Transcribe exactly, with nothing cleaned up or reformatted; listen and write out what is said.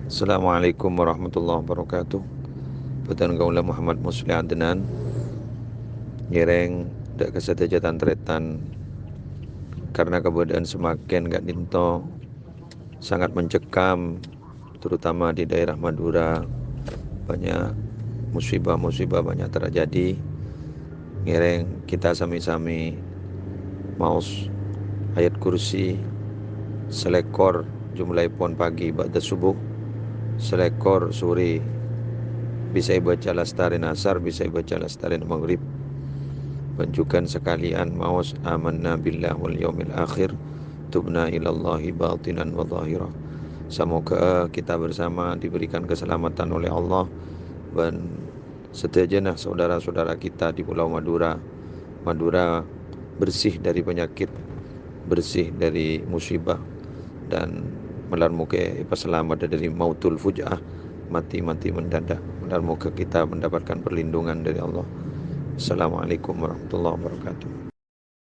Assalamualaikum warahmatullahi wabarakatuh. Bhâdhân kaulâ Muhammad Musleh Adnan. Ngèrèng dâ' ka sadhâjâ tan-tarètan, karena keberadaan semakin ka'dinto sangat mencekam, terutama di daerah Madura. Banyak musibah-musibah banyak terjadi. Ngèrèng kita sami-sami maos ayat kursi salèkor jumlahèpon pagi ba'da subuh, salèkor sore bisa èbâca lastarèna asar, bisa èbâca lastarèna maghrib. Bân jhughân sakalèyan maos amanna billah wal yaumil akhir, tubna ilallahi batinan wa zahira. Samoga kita bersama diberikan keselamatan oleh Allah bân sadhâjâna saudara-saudara kita di Pulau Madura. Madura bersih dari penyakit, bersih dari musibah, dan malar moghâ èpasalamet dari mautul fujaah, mati-mati mendadak. Malar moghâ kita mendapatkan perlindungan dari Allah. Assalamualaikum warahmatullahi wabarakatuh.